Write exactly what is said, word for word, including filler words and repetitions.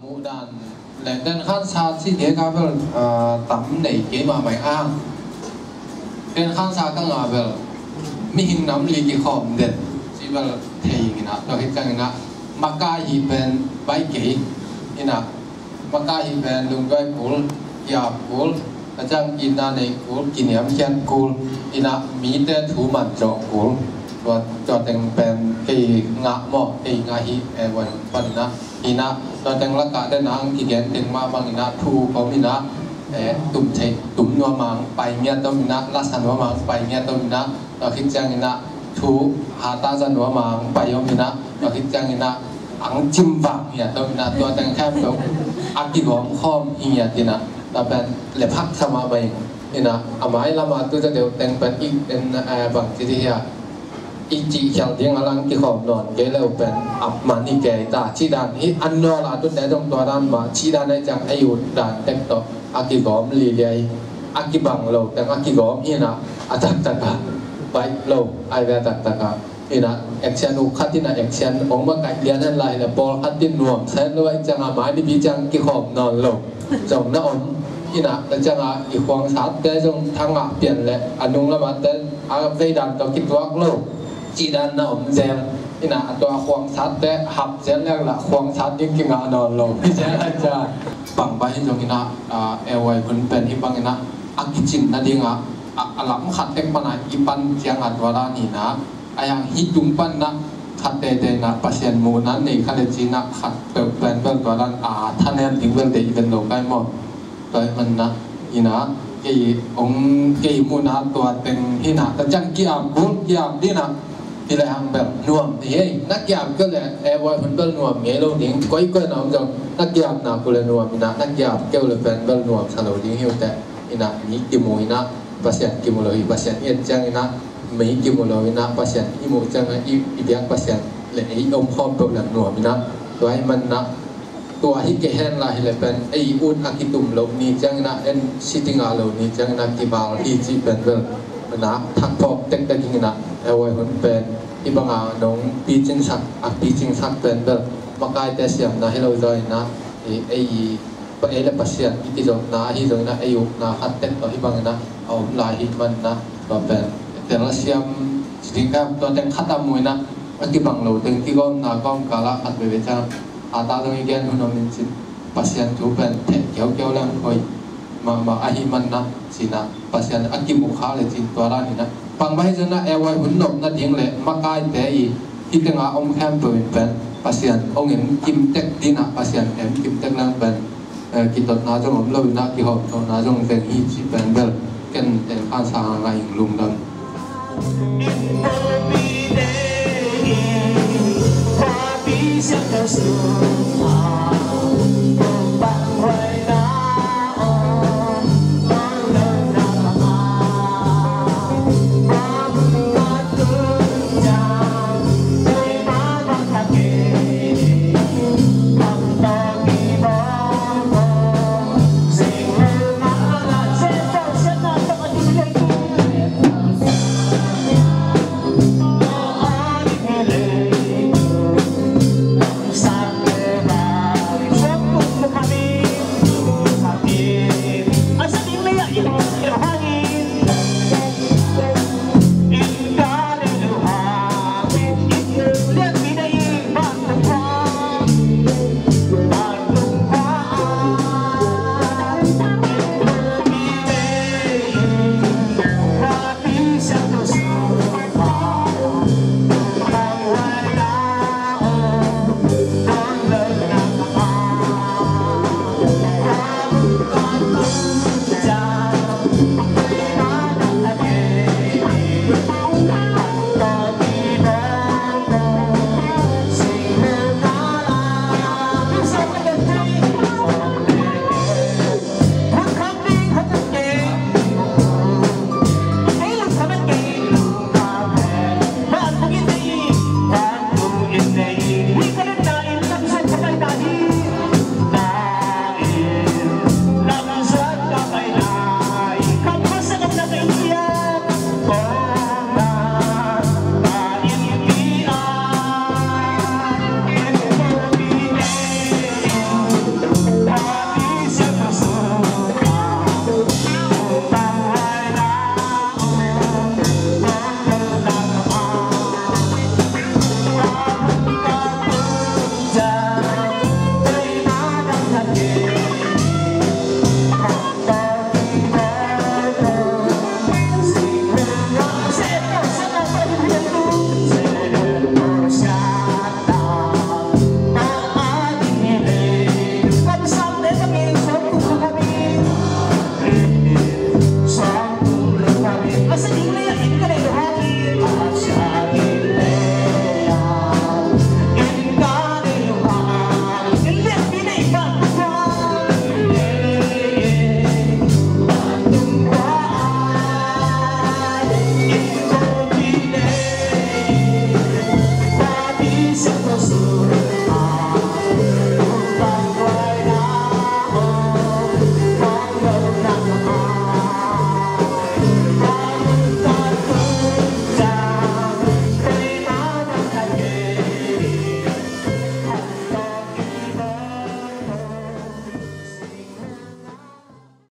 Muhdan le den khansa ci dek a bel, ah, tam nei kei mahmah ing a. Den khansa ka ngah bel mihing nam li kikhawm den ci bel thei ing in ah, tua khit ciangin ah makai hi pen baih kei in ah, makai hi pen lungduai kul, kiap kul, a ciang itna nei kul, kiniamkhiat kul in ah, mite thu man zawh kul. Tua, tua teng pen kei ngah maw, kei ngah hi, eh, wan pan in ah. Hi in ah, tua teng lakah den a hong kigen teng mah bang in ah, thu ka om in ah, eh, tum thei, tum nuam a hong pai ngiat om in ah, la sa nuam a hong pai ngiat om in ah, tua khit ciangin ah thu hata za nuam a hong pai om in ah, tua khit ciangin ah hong cim vak ngiat om in ah, tua teng khempeuh a kigawm khawm hi ngiat in ah, tua pen lep haksa mah bang in ah, a mai lam a tu za deuh teng pen i en, eh, bang ci dih hia, i cih khial ding a lang kikhawm nawn kei le uh pen a man hi kei ta. Cih dan hi an nawl a tute zong tua dan mah, cih dan ahi ciang ei ut dan tek tawh a kigawm lilia hi. A kibang lo teng a kigawm hi in ah, a taktak a baih lo, ai ve a taktak a. In ah action uh khat in ah action hong makaih lian hen lai hi le pawlkhat in nuamsa het lo ahi ciang a mai nipi ciang kikhawm nawn lo zong na om. In ah, tua ciang a i khuangsatte zong thangah pian le a nung lam a te a veidan tawh kituak lo cih dan na om zel. In ah, a tua khuangsatte hap zel leng lah khuangsat ding kingah nawn lo hi zel ahi ciang. Bang bang hi zong in ah, ah, A Y hun pen hi bang in ah, a kicin nading ah, a, a lam khat tek pan a i pan ciang a tua dan hi in ah, a yang hi tung pan in ah, khat teitei in ah Pasian muhna nei kha le ci in ah, khat peuh pen bel tua dan a thanem ding bel deih ven lo kai maw. Tua ahih manin ah, in ah, kei hong, kei muhna tua teng hi in ah, tua ciang ki-ap kul, ki-ap ding in ah, hi le hang bel nuam hi ei. Na ki-ap kei le, eh, A Y hun bel nuam ngei lo ding, koikoi na om zong, na ki-apna kul le nuam in ah, na ki-ap kei uh le pen bel nuamsa lo ding hi uh teh. In ah, mi kimu in ah, Pasian kimu lo hi, Pasian i et ciangin ah, mi kimu lo in ah, Pasian i muh ciangin ah, i, i biak Pasian le ei om khawm peuh le nuam in ah, tua ahih manin ah, tua hi kei hen la hi le pen, ei ut a kitum lo ni ciangin ah, en sitting a lo ni ciangin ah, kival hi cih pen bel, na thak phawk tektek ing in ah, A Y hun pen, hi bang a nong picingsak, a picingsak pen bel, makaite siamna hi lo zaw in ah, ei, ei, pa ei le Pasian i kizopna ahi zongin ah, ei ukna khat tek tawh hi bangin ah a om lai hi manin ah, tua pen tel a siam ci ding ka, tua teng khat a mu in ah, a kibang lo teng kigawmna gawm kal ah khat veve ciang, a ta zong i gen hun om in cin, Pasian thu pen theh kiaukiau leng hoih mahmah ahi manin ah cin ah, Pasian a kimuh khak le cin tua dan in ah, bang bang hi zong in ah, A Y hun nopna ding le makaite i hih teng a om khempeuh in pen Pasian hong en kim tek ding in ah, Pasian en kim tek leng pen, eh, kitotna zong om lo in ah, kihawmthawhna zong veng hi cih pen bel ken en khansa hang a ing. Lungdam.